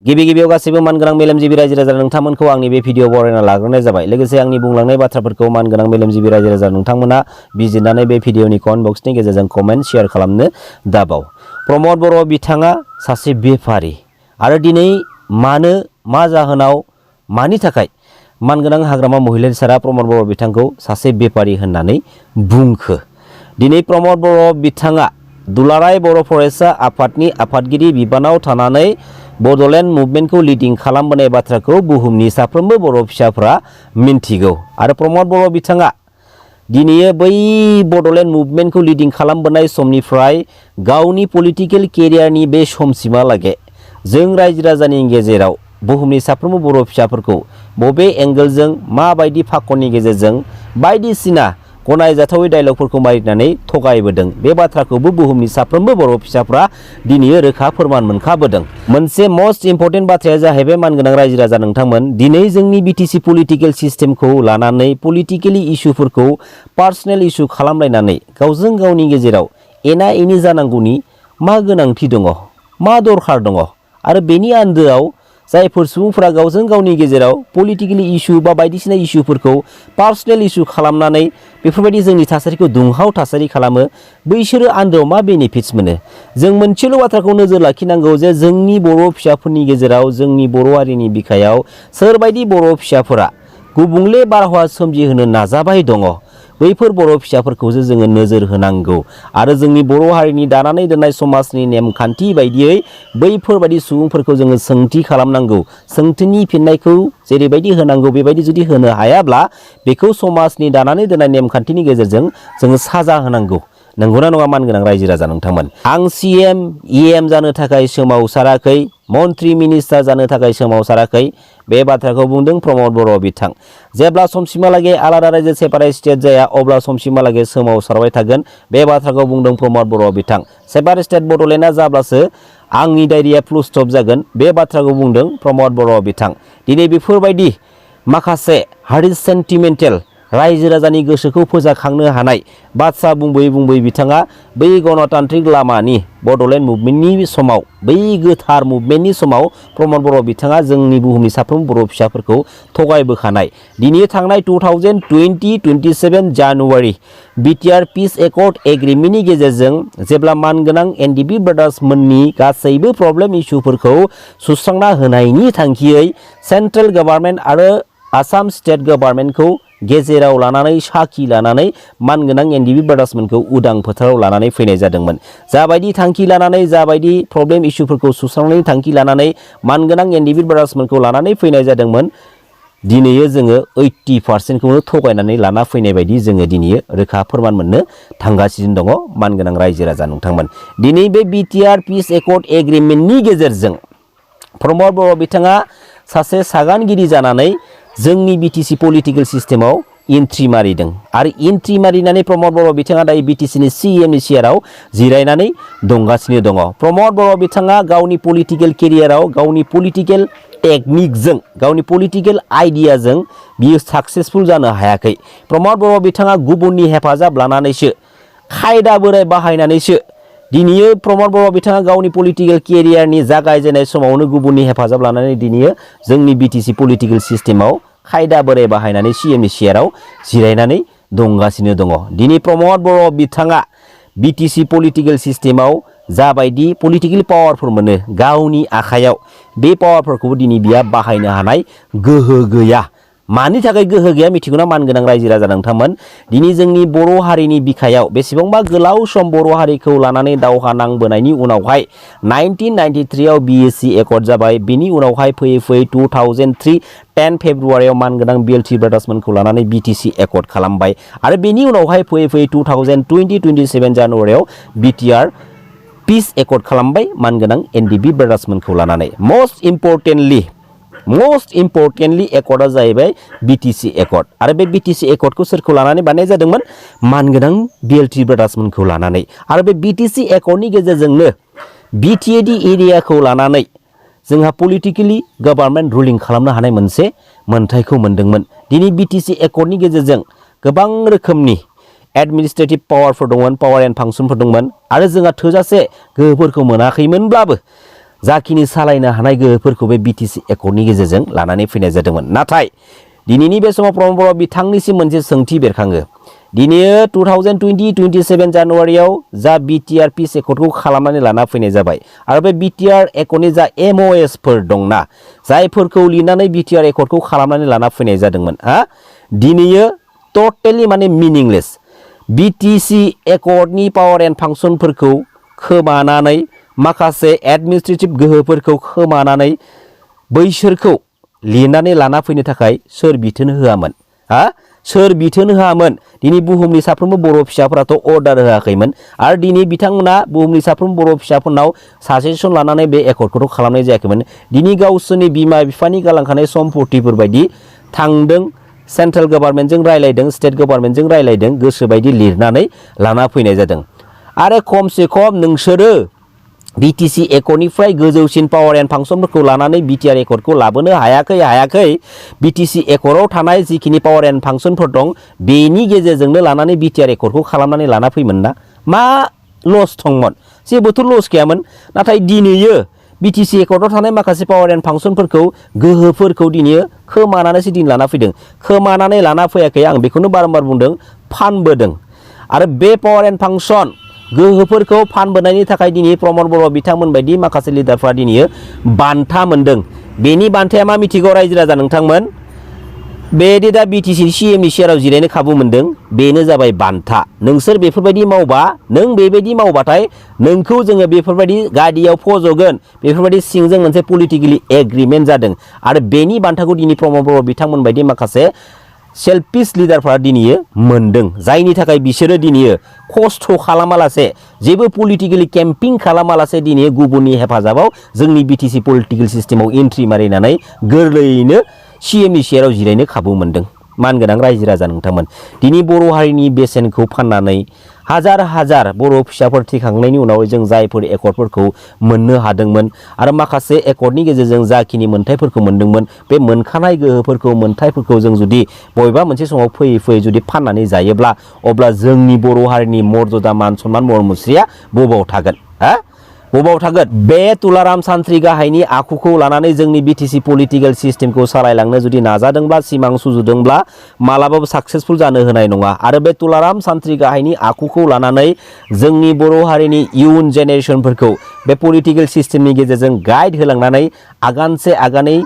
गिबि गिबियाव गासैबो मानगोनां मेलेमजिबि रायजो राजा नोंथांमोनखौ आंनि बे भिडिअ बरायना लाग्रोनाय जाबाय। लोगोसे आंनि बुंलांनाय बाथ्राफोरखौ मानगोनां मेलेमजिबि रायजो राजा नोंथांमोना बिजिरनानै बे भिडिअनि कमेन्ट बक्सनि गेजेरजों कमेन्ट शेयार खालामनो दाबाव। प्रमद बर' बिथाङा सासे बेफारि आरो दिनै मानो मा जाहोनाव मानि थाखाय मानगोनां हाग्रामा महिलारि सारा प्रमद बर' बिथांखौ सासे बेफारि होननानै बुंखो। दिनै प्रमद बर' बिथाङा दुलाराय बर' फरायसा आफादनि आफादगिरि बिबानाव थानानै बड'लेण्ड मुभमेन्टखौ लिडिं खालामबोनाय बाथ्राखौ बुहुमनि साफ्रोमबो बर' फिसाफ्रा मिन्थिगौ आरो प्रमद बर' बिथाङा दिनै बै बड'लेण्ड मुभमेन्टखौ लिडिं खालामबोनाय समनिफ्राय गावनि पलिटिकेल केरियारनि बे समसिमहालागै जों रायजो राजानि गेजेराव बुहुमनि साफ्रोमबो बर' फिसाफोरखौ बबे एंगेलजों माबायदि फाखननि गेजेरजों बायदिसिना गनायजाथावै डायलगफोरखौ मारिनानै थगायबोदों बे बाथ्राखौबो बुहुमनि साफ्रोमबो बर' फिसाफ्रा दिनै रोखा फोरमान मोनखाबोदों। मोनसे मस्ट इम्परटेन्ट बाथ्राया जाहैबाय मानगोनां रायजो राजा नोंथांमोन, दिनै जोंनि बिटिसि पलिटिकेल सिस्टेमखौ लानानै पलिटिकेलि इसुफोरखौ पार्सनेल इसु खालामलायनानै गावजों गावनि गेजेराव एना एनि जानांगौनि मा गोनांथि दङ, मा दरखार दङ आरो बेनि आन्दोआव जायफोर सुबुंफोरा गावजों गावनि गेजेराव पलिटिकेलि इसु बा बायदिसिना इसुफोरखौ पार्सनेल इसु खालामनानै बेफोरबायदि जोंनि थासारिखौ दुंहाव थासारि खालामो, बैसोरो आन्दोआव मा बेनिफिट्स मोनो? जों मोनसेल' बाथ्राखौ नोजोर लाखिनांगौ जे जोंनि बर' फिसाफोरनि गेजेराव जोंनि बर' हारिनि बिखायाव सोरबायदि बर' फिसाफोरा गुबुंले बारहावा सोमजिहोनो नाजाबाय दङ, बैफोर बर' फिसाफोरखौसो जोङो नोजोर होनांगौ आरो जोंनि बर' हारिनि दानानै दोननाय समाजनि नेमखान्थि बायदियै बैफोरबायदि सुबुंफोरखौ जोङो सोंथि खालामनांगौ। सोंथिनि फिननायखौ जेरैबायदि होनांगौ बेबायदि जुदि होनो हायाब्ला बेखौ समाजनि दानानै दोननाय नेमखान्थिनि गेजेरजों जोङो साजा होनांगौ। नंगौना नङा मानगोनां रायजो राजा नोंथांमोन? आं सिएम इएम जानो थाखाय सोमावसाराखै, मन्त्रि मिनिस्टार जानो थाखाय सोमावसाराखै, बे बाथ्राखौ बुंदों प्रमद बर' बिथां। जेब्ला समसिमहालागै आलादा रायजो सेपारेट स्टेट जाया अब्ला समसिमहालागै सोमावसारबाय थागोन, बे बाथ्राखौ बुंदों प्रमद बर' बिथां। सेपारेट स्टेट बड'लेण्डआ जाब्लासो आंनि डायरिया फुल स्टप जागोन, बे बाथ्राखौ बुंदों प्रमद बर' बिथां। दिनै बेफोरबायदि माखासे हारि सेन्टिमेन्टेल रायजो राजानि गोसोखौ फोजाखांनो हानाय बाथ्रा बुंबोयै बुंबोयै बिथाङा बै गणतान्त्रिक लामानि बड'लेण्ड मुभमेन्टनि समाव, बै गोथार मुभमेन्टनि समाव प्रमद बर' बिथाङा जोंनि बुहुमनि साफ्रोमबो बर' फिसाफोरखौ थगायबोखानाय। दिनै थांनाय 2027 जानुवारि बिटिआर पिस एकर्ड एग्रिमेन्टनि गेजेरजों जेब्ला मानगोनां एनडिपि ब्रादार्स मोननि गासैबो प्रब्लेम इसुफोरखौ सुस्रांना होनायनि थांखियै सेन्ट्रेल गभर्नमेन्ट आरो आसाम स्टेट गभर्नमेन्टखौ गेजेराव लानानै साखि लानानै मानगोनां एनडिपि ब्रादार्समोनखौ उदां फोथाराव लानानै फैनाय जादोंमोन। जाबायदि थांखि लानानै जाबायदि प्रब्लेम इसुफोरखौ सुस्रांनायनि थांखि लानानै मानगोनां एनडिपि ब्रादार्समोनखौ लानानै फैनाय जादोंमोन, दिनै जोङो 80% थगायनानै लाना फैनाय बायदि जोङो दिनै रोखा फोरमान मोननो थांगासिनो दङ मानगोनां रायजो राजा नोंथांमोन। दिनै बे बिटिआर पिस एकर्ड एग्रिमेन्टनि गेजेरजों प्रमद बर' बिथाङा सासे सागानगिरि जानानै जोंनि बिटिसि पलिटिकेल सिस्टेमाव एन्ट्रि मारिदों आरो एन्ट्रि मारिनानै प्रमद बर' बिथाङा दायो बिटिसिनि सिएमनि चेयाराव जिरायनानै दंगासिनो दङ। प्रमद बर' बिथाङा गावनि पलिटिकेल केरियाराव गावनि पलिटिकेल टेकनिकजों, गावनि पलिटिकेल आइडियाजों बियो साक्सेसफुल जानो हायाखै। प्रमद बर' बिथाङा गुबुननि हेफाजाब लानानैसो, खायदा बोराय बाहायनानैसो दिनै प्रमद बर' बिथाङा गावनि पलिटिकेल केरियारनि जागायजेननाय समावनो गुबुननि हेफाजाब लानानै दिनै जोंनि बिटिसि पलिटिकेल सिस्टेमाव खायदा बोराय बाहायनानै सिएमनि चेयाराव जिरायनानै दंगासिनो दङ। दिनै प्रमद बर' बिथाङा बिटिसि पलिटिकेल सिस्टेमाव जाबायदि पलिटिकेल पावारफोर मोनो गावनि आखायाव, बे पावारफोरखौबो दिनै बिहा बाहायनो हानाय गोहो गैया। मानि थाखाय गोहो गैया मिथिगौना मानगोनां रायजो राजा नोंथांमोन? दिनै जोंनि बर' हारिनि बिखायाव बेसेबांबा गोलाव सम बर' हारिखौ लानानै दावहा नांबोनायनि उनावहाय 1993 बिएसि एकर्ड जाबाय, बिनि उनावहाय फैयै फैयै 2003 10 फेब्रुवारियाव मानगोनां बिएलटि ब्रादार्समोनखौ लानानै बिटिसि एकर्ड खालामबाय आरो बेनि उनावहाय फैयै फैयै 2027 जानुवारियाव बिटिआर पिस एकर्ड खालामबाय मानगोनां एनडिपि ब्रादार्समोनखौ लानानै। मस्ट इम्परटेन्टलि एकर्डआ जाहैबाय बिटिसि एकर्ड आरो बे बिटिसि एकर्डखौ सोरखौ लानानै बानायनाय जादोंमोन? मानगोनां बिएलटि ब्रादार्समोनखौ लानानै। आरो बे बिटिसि एकर्डनि गेजेरजोंनो बिटिएडि एरियाखौ लानानै जोंहा पलिटिकेलि गभर्नमेन्ट रुलिं खालामनो हानाय मोनसे मोन्थायखौ मोनदोंमोन। दिनै बिटिसि एकर्डनि गेजेरजों गोबां रोखोमनि एडमिनिस्ट्रेटिभ पावारफोर दंमोन, पावार एन्ड फांसनफोर दंमोन आरो जोंहा थोजासे गोहोफोरखौ मोनाखैमोनब्लाबो जाखिनि सालायनो हानाय गोहोफोरखौ बे बिटिसि एकर्डनि गेजेरजों लानानै फैनाय जादोंमोन। नाथाय दिनैनि बे समाव प्रमद बर' बिथांनिसिम मोनसे सोंथि बेरखाङो। दिनै 2027 जानुवारियाव जा बिटिआर पिस एकर्डखौ खालामनानै लाना फैनाय जाबाय आरो बे बिटिआर एकर्डनि जा एमअएसफोर दंना जायफोरखौ लिरनानै बिटिआर एकर्डखौ खालामनानै लाना फैनाय जादोंमोन दिनैयो टटेलि माने मिनिंलेस। बिटिसि एकर्डनि पावार एन्ड फांसनफोरखौ खोमानानै माखासे एडमिनिस्ट्रेटिभ गोहोफोरखौ खोमानानै बैसोरखौ लिरनानै लाना फैनो थाखाय सोर बिथोन होआमोन? सोर बिथोन होआमोन? दिनै बुहुमनि साफ्रोमबो बर' फिसाफोराथ' अर्डार होआखैमोन आरो दिनै बिथांमोना बुहुमनि साफ्रोमबो बर' फिसाफोरनाव साजेसन लानानै बे एकर्डखौथ' खालामनाय जायाखैमोन। दिनै गावसोरनि बिमा बिफानि गालांखानाय सम्पतिफोर बायदि थांदों, सेन्ट्रेल गभर्नमेन्टजों रायलायदों, स्टेट गभर्नमेन्टजों रायलायदों, गोसोबायदि लिरनानै लाना फैनाय जादों। आरो खमसे खम नोंसोरो बिटिसि एकर्डनिफ्राय गोजौसिन पावार एन्ड फांसनफोरखौ लानानै बिटिआर एकर्डखौ लाबोनो हायाखै। बिटिसि एकर्डआव थानाय जिखिनि पावार एन्ड फांसनफोर दं बेनि गेजेरजोंनो लानानै बिटिआर एकर्डखौ खालामनानै लाना फैमोन ना? मा लस दंमोन? जेबोथ' लस गैयामोन। नाथाय दिनैयो बिटिसि एकर्डआव थानाय माखासे पावार एन्ड फांसनफोरखौ गोहोफोरखौ दिनै खोमानानैसो दिन लाना फैदों। खोमानानै लाना फैयाखै, आं बेखौनो बारम्बार बुंदों, फानबोदों। आरो बे पावार एन्ड फांसन गोहोफोरखौ फानबोनायनि थाखाय दिनै प्रमद बर' बिथांमोन बायदि माखासे लिडारफ्रा दिनै बान्था मोनदों। बेनि बान्थाया मा मिथिगौ रायजो राजा नोंथांमोन? बेदि दा बिटिसि सिएमनि सेराव जिरायनो खाबु मोनदों, बेनो जाबाय बान्था। नोंसोर बेफोरबायदि मावबा, नों बेबायदि मावबाथाय नोंखौ जोङो बेफोरबायदि गादियाव फज'गोन, बेफोरबायदि सिंजों मोनसे पलिटिकेलि एग्रिमेन्ट जादों आरो बेनि बान्थाखौ दिनै प्रमद बर' बिथांमोन बायदि माखासे सेल्फिश लिडारफ्रा दिनै मोनदों। जायनि थाखाय बिसोरो दिनै खस्थ' खालामालासे, जेबो पलिटिकेलि केम्पिं खालामालासे दिनै गुबुननि हेफाजाबाव जोंनि बिटिसि पलिटिकेल सिस्टेमाव एन्ट्रि मारिनानै गोरलैयैनो सिएमनि सेराव जिरायनो खाबु मोनदों। मानगोनां रायजो राजा नोंथांमोन, दिनै बर' हारिनि बेसेनखौ फाननानै हाजार हाजार बर' फिसाफोर थैखांनायनि उनाव जों जायफोर एकर्डफोरखौ मोननो हादोंमोन आरो माखासे एकर्डनि गेजेरजों जाखिनि मोन्थायफोरखौ मोनदोंमोन, बे मोनखानाय गोहोफोरखौ, मोन्थायफोरखौ जों जुदि बबेबा मोनसे समाव फैयै जुदि फाननानै जायोब्ला अब्ला जोंनि बर' हारिनि मर्यादा, मान सन्मान, महर मुस्रिया बबाव थागोन? बबाव थागोन? बे तुलाराम सान्थ्रि गाहायनि आखुखौ लानानै जोंनि बिटिसि पलिटिकेल सिस्टेमखौ सालायलांनो जुदि नाजादोंब्ला, सिमां सुजुदोंब्ला मालाबाबो साक्सेसफुल जानो होनाय नङा। आरो बे तुलाराम सान्थ्रि गाहायनि आखुखौ लानानै जोंनि बर' हारिनि इयुन जेनेरेसनफोरखौ बे पलिटिकेल सिस्टेमनि गेजेरजों गाइड होलांनानै आगानसे आगानै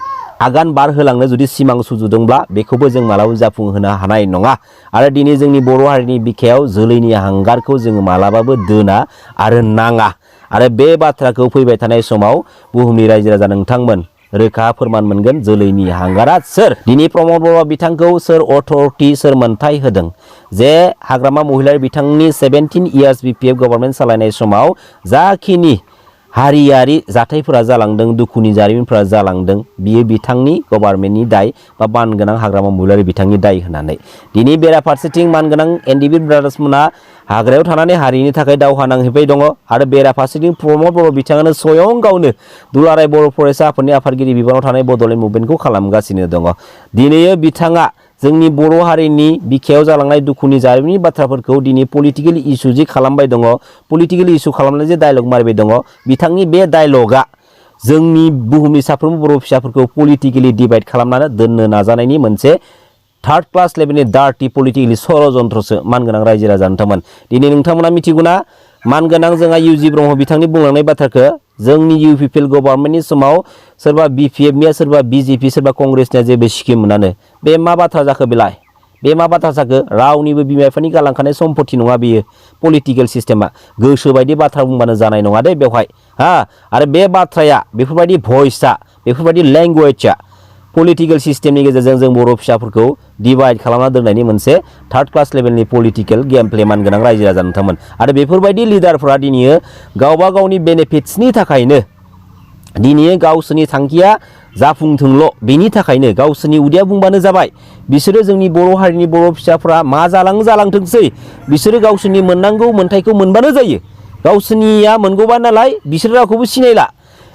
आगान बारहोलांनो जुदि सिमां सुजुदोंब्ला बेखौबो जों मालाबाबो जाफुंहोनो हानाय नङा। आरो दिनै जोंनि बर' हारिनि बिखायाव जोलैनि हांगारखौ जोङो मालाबाबो दोना आरो नाङा। आरो बे बाथ्राखौ फैबाय थानाय समाव बुहुमनि रायजो राजा नोंथांमोन रोखा फोरमान मोनगोन, जोलैनि हांगारा सोर। दिनै प्रमद बर' बिथांखौ सोर अथरिटि, सोर मोन्थाय होदों जे हाग्रामा महिलारि बिथांनि 17 इयार्स बिपिएफ गभर्नमेन्ट सालायनाय समाव जाखिनि हारियारि जाथायफोरा जालांदों, दुखुनि जारिमिनफोरा जालांदों, बियो बिथांनि गभर्नमेन्टनि दाय बा मानगोनां हाग्रामा महिलारि बिथांनि दाय होनानै दिनै बेराफारसेथिं मानगोनां एनडिबि ब्रादार्समोना हाग्रायाव थानानै हारिनि थाखाय दावहा नांहैबाय दङ आरो बेराफारसेथिं प्रमद बर' बिथाङानो स्वयं गावनो दुलाराय बर' फरायसा आफादनि आफादगिरि बिबानाव थानाय बड'लेण्ड मुभमेन्टखौ खालामगासिनो दङ। दिनै बिथाङा जोंनि बर' हारिनि बिखायाव जालांनाय दुखुनि जारिमिननि बाथ्राफोरखौ दिनै पलिटिकेल इस्यु जि खालामबाय दङ, पलिटिकेल इस्यु खालामनानै जे डायलग मारिबाय दङ, बिथांनि बे डायलगा जोंनि बुहुमनि साफ्रोमबो बर' फिसाफोरखौ पलिटिकेलि डिभाइड खालामनानै दोननो नाजानायनि मोनसे थार्ड क्लास लेभेलनि डार्टि पलिटिकेलि षड़यन्त्रसो। मानगोनां रायजो राजा नोंथांमोन, दिनै नोंथांमोना मिथिगौना मानगोनां जोंहा इउजि ब्रह्म बिथांनि बुंलांनाय बाथ्राखौ जोंनि इउपिपिएल गभर्नमेन्टनि समाव सोरबा बिपिएफनिया, सोरबा बिजेपि, सोरबा कंग्रेसनिया जेबो स्किम मोनानो। बे मा बाथ्रा जाखो बेलाय? बे मा बाथ्रा जाखो? रावनिबो बिमा बिफानि गालांखानाय सम्पति नङा बेयो पलिटिकेल सिस्टेमा। गोसोबायदि बाथ्रा बुंबानो जानाय नङा दे बेवहाय। आरो बे बाथ्राया, बेफोरबायदि भइसआ, बेफोरबायदि लेंगुवेजआ पलिटिकेल सिस्टेमनि गेजेरजों जों बर' फिसाफोरखौ डिभाइड खालामना दोननायनि मोनसे थार्ड क्लास लेभेलनि पलिटिकेल गेम प्ले। मानगोनां रायजो राजा नोंथांमोन, आरो बेफोरबायदि लिडारफोरा दिनै गावबा गावनि बेनिफिट्सनि थाखायनो दिनै गावसोरनि थांखिया जाफुंथोंल' बेनि थाखायनो गावसोरनि उदैया बुंबानो जाबाय। बिसोरो जोंनि बर' हारिनि बर' फिसाफ्रा मा जालांथोंसै, बिसोरो गावसोरनि मोननांगौ मोन्थायखौ मोनबानो जायो। गावसोरनिया मोनगौबा नालाय बिसोर रावखौबो सिनायला।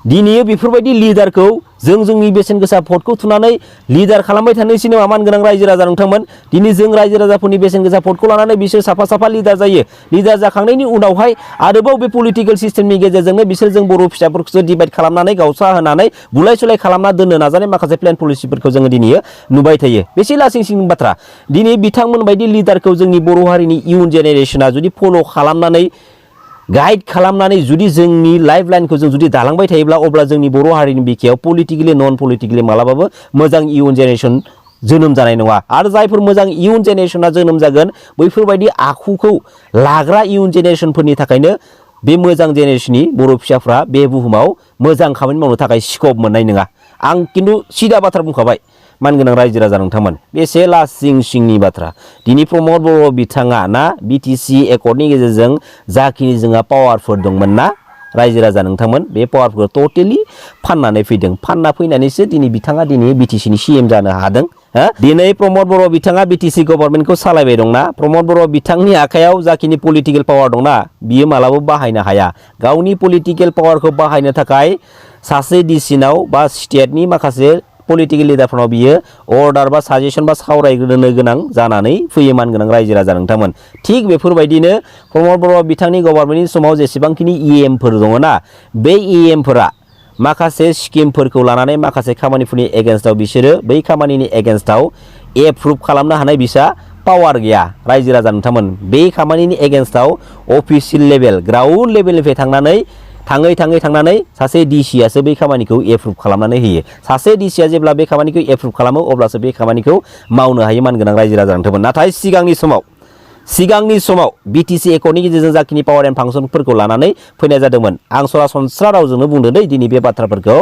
दिनै बेफोरबायदि लिडारखौ जों जोंनि बेसेन गोसा भटखौ थुनानै लिडार खालामबाय थानोसै नामा मानगोनां रायजो राजा नोंथांमोन? दिनै जों रायजो राजाफोरनि बेसेन गोसा भटखौ लानानै बिसोर साफा साफा लिडार जायो। लिडार जाखांनायनि उनावहाय आरोबाव बे पलिटिकेल सिस्टेमनि गेजेरजोंनो बिसोर जों बर' फिसाफोरखौ डिभाइड खालामनानै गावस्रा होनानै बुलाय सुलाय खालामना दोननो नाजानाय माखासे प्लेन पलिसिफोरखौ जोङो दिनै नुबाय थायो। बेसे लासिं सिं बाथ्रा। दिनै बिथांमोन बायदि लिडारखौ जोंनि बर' हारिनि इयुन जेनेरेसना जुदि फल' खालामनानै गाइड खालामनानै जुदि जोंनि लाइफ लाइनखौ जों जुदि दालांबाय थायोब्ला अब्ला जोंनि बर' हारिनि बिखायाव पलिटिकेलि नन पलिटिकेलि मालाबाबो मोजां इयुन जेनेरेसन जोनोम जानाय नङा। आरो जायफोर मोजां इयुन जेनेरेसना जोनोम जागोन बैफोरबायदि आखुखौ लाग्रा इयुन जेनेरेसनफोरनि थाखायनो बे मोजां जेनेरेसननि बर' फिसाफ्रा बे बुहुमाव मोजां खामानि मावनो थाखाय स्कप मोननाय नङा। आं खिन्थु सिदा बाथ्रा बुंखाबाय मानगोनां रायजो राजा नोंथांमोन। बेसे लासिं सिंनि बाथ्रा। दिनै प्रमद बर' बिथाङा ना बिटिसि एकर्डनि गेजेरजों जाखिनि जोंहा पावारफोर दंमोन ना रायजो राजा नोंथांमोन, बे पावारफोरखौ टटेलि फाननानै फैदों। फानना फैनानैसो दिनै बिथाङा दिनै बिटिसिनि CM जानो हादों। दिनै प्रमद बर' बिथाङा बिटिसि गभर्नमेन्टखौ सालायबाय दंना, प्रमद बर' बिथांनि आखायाव जाखिनि पलिटिकेल पावार दंना बियो मालाबाबो बाहायनो हाया। गावनि पलिटिकेल पावारखौ बाहायनो थाखाय सासे डिसिनाव बा स्टेटनि माखासे पलिटिकेल लिडारफोरनाव बियो अर्डार बा साजेसन बा सावरायग्रोनो गोनां जानानै फैयो मानगोनां रायजो राजा नोंथांमोन। थिग बेफोरबायदिनो प्रमद बर' बिथांनि गभर्नमेन्टनि समाव जेसेबांखिनि EMफोर दङ ना बे EMफोरा माखासे स्किमफोरखौ लानानै माखासे खामानिफोरनि एगेन्स्टआव बिसोरो बै खामानिनि एगेन्स्टआव एप्रुभ खालामनो हानाय बिसा पावार गैया रायजो राजा नोंथांमोन। बे खामानिनि एगेन्स्टआव अफिसियेल लेभेल ग्राउन्ड लेभेलनिफ्राय थांनानै सासे डिसियासो बै खामानिखौ एप्रुभ खालामनानै होयो। सासे डिसिया जेब्ला बे खामानिखौ एप्रुभ खालामो अब्लासो बे खामानिखौ मावनो हायो मानगोनां रायजो राजा नोंथांमोन। नाथाय सिगांनि समाव बिटिसि एकर्डनि गेजेरजों जाखिनि पावार एन्ड फांसनफोरखौ लानानै फैनाय जादोंमोन, आं सरासनस्रा रावजोंनो बुंदों दै दिनै बे बाथ्राफोरखौ।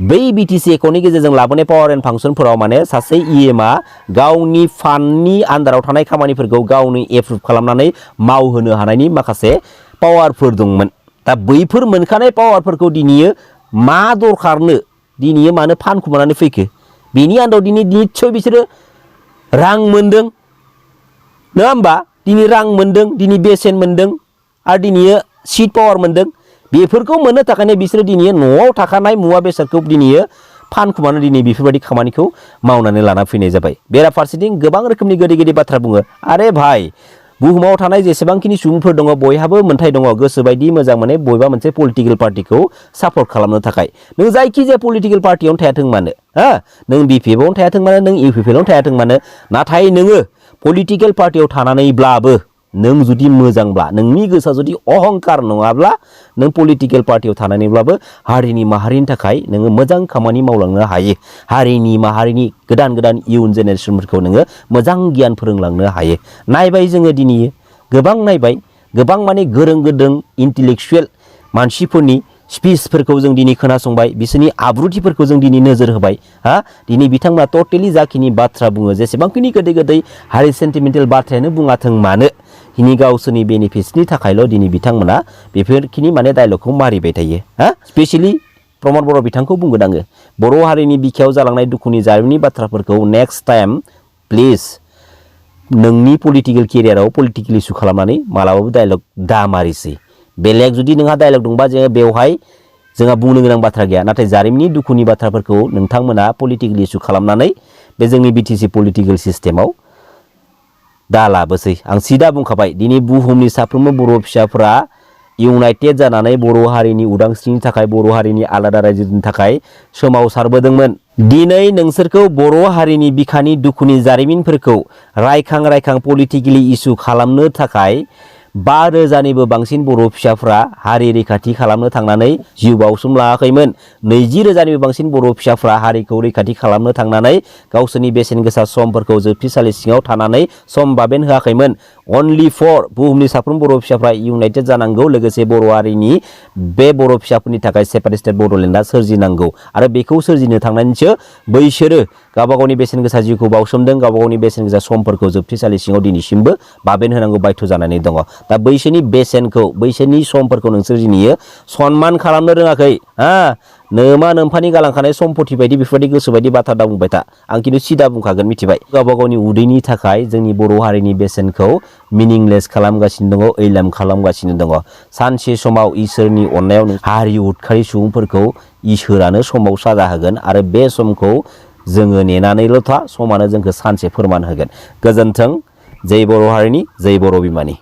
बै बिटिसि एकर्डनि गेजेरजों लाबोनाय पावार एन्ड फांसनफोराव माने सासे EMआ गावनि फान्डनि आन्दाराव थानाय खामानिफोरखौ गावनो एप्रुभ खालामनानै मावहोनो हानायनि माखासे पावारफोर दंमोन। दा बैफोर मोनखानाय पावारफोरखौ दिनै मा दरखारनो दिनै मानो फानखुमानानै फैखो? बेनि आन्दाराव दिनै निस्सय बिसोरो रां मोन्दों नङा होमबा? दिनै रां मोन्दों, दिनै बेसेन मोन्दों आरो दिनै सिट पावार मोन्दों। बेफोरखौ मोननो थाखायनो बिसोरो दिनै न'आव थाखानाय मुवा बेसादखौ दिनै फानखुमानानै दिनै बेफोरबायदि खामानिखौ मावनानै लाना फैनाय जाबाय। बेराफारसेथिं गोबां रोखोमनि गोदै गोदै बाथ्रा बुङो। आरे भाई बुहुमाव थानाय जेसेबांखिनि सुबुंफोर दङ बयहाबो मोन्थाय दङ गोसोबायदि मोजां मोनो बबेबा मोनसे पलिटिकेल पार्टिखौ सापर्ट खालामनो थाखाय। नों जायखिजाया पलिटिकेल पार्टियावनो थायाथों मानो, नों BPFआवनो थायाथों मानो, नों UPPआवनो थायाथों मानो, नाथाय नोङो पलिटिकेल पार्टियाव थानानैब्लाबो नों जुदि मोजांब्ला, नोंनि गोसोआ जुदि अहंकार नङाब्ला, नों पलिटिकेल पार्टियाव थानानैब्लाबो हारिनि माहारिनि थाखाय नोङो मोजां खामानि मावलांनो हायो। हारिनि माहारिनि गोदान गोदान इयुन जेनेरेसनफोरखौ नोङो मोजां गियान फोरोंलांनो हायो। नायबाय जोङो दिनै गोबां नायबाय, गोबां माने गोरों गोरों इन्टेलेक्सुवेल मानसिफोरनि स्पिचफोरखौ जों दिनै खोनासंबाय, बिसोरनि आब्रुथिफोरखौ जों दिनै नोजोर होबाय। दिनै बिथांमोना टटेलि जाखिनि बाथ्रा बुङो जेसेबांखिनि गोदै गोदै हारि सेन्टिमेन्टेल बाथ्रायानो बुङाथों मानो दिनै गावसोरनि बेनिफिट्सनि थाखायल' दिनै बिथांमोना बेफोरखिनि माने डायलगखौ मारिबाय थायो। स्पेसियेलि प्रमद बर' बिथांखौ बुंगोन आङो, बर' हारिनि बिखायाव जालांनाय दुखुनि जारिमिननि बाथ्राफोरखौ नेक्स्ट टाइम प्लिज नोंनि पलिटिकेल केरियाराव पलिटिकेल इस्यु खालामनानै मालाबाबो डायलग दा मारिसै। बेलेग जुदि नोंहा डायलग दंबा जोङो बेवहाय जोंहा बुंनो गोनां बाथ्रा गैया, नाथाय जारिमिननि दुखुनि बाथ्राफोरखौ नोंथांमोना पलिटिकेल इस्यु खालामनानै बे जोंनि BTC पलिटिकेल सिस्टेमाव दा लाबोसै। आं सिदा बुंखाबाय दिनै बुहुमनि साफ्रोमबो बर' फिसाफोरा इउनाइटेड जानानै बर' हारिनि उदांस्रिनि थाखाय, बर' हारिनि आलादा रायजोनि थाखाय सोमावसारबोदोंमोन। दिनै नोंसोरखौ बर' हारिनि बिखानि दुखुनि जारिमिनफोरखौ रायखां पलिटिकेलि इस्यु खालामनो थाखाय 5,000निबो बांसिन बर' फिसाफ्रा हारि रैखाथि खालामनो थांनानै जिउ बाउसोमलाङाखैमोन। 20,000निबो बांसिन बर' फिसाफ्रा हारिखौ रैखाथि खालामनो थांनानै गावसोरनि बेसेन गोसा समफोरखौ जोबथेसालि सिङाव थानानै सम बाबेन होआखैमोन। अनलि फर बुहुमनि साफ्रोम बर' फिसाफ्रा इउनाइटेड जानांगौ, लोगोसे बर' हारिनि बे बर' फिसाफोरनि थाखाय सेपारेट स्टेट बड'लेण्डआ सोरजिनांगौ आरो बेखौ सोरजिनो थांनानैसो बैसोरो गावबा गावनि बेसेन गोसा जिउखौ बाउसोमदों, गावबा गावनि बेसेन गोसा समफोरखौ जोबथेसालि सिङाव दिनैसिमबो बाबेन होनांगौ बायध' जानानै दङ। दा बैसोरनि बेसेनखौ बैसोरनि समफोरखौ नोंसोर दिनैयो सनमान खालामनो रोङाखै नोमा नोम्फानि गालांखानाय सम्पति बायदि बेफोरबायदि गोसो बायदि बाथ्रा दा बुंबाय था आं खिन्थु सिदा बुंखागोन मिथिबाय गावबा गावनि उदैनि थाखाय जोंनि बर' हारिनि बेसेनखौ मिनिंलेस खालामगासिनो दङ ओइलाम खालामगासिनो दङ सानसे समाव इसोरनि अननायाव हारि उदखारि सुबुंफोरखौ इसोरानो समाव साजा होगोन आरो बे समखौ जोङो नेनानैल' था समानो जोंखौ सानसे फोरमान होगोन गोजोन्थों जै बर' हारिनि जै बर' बिमानि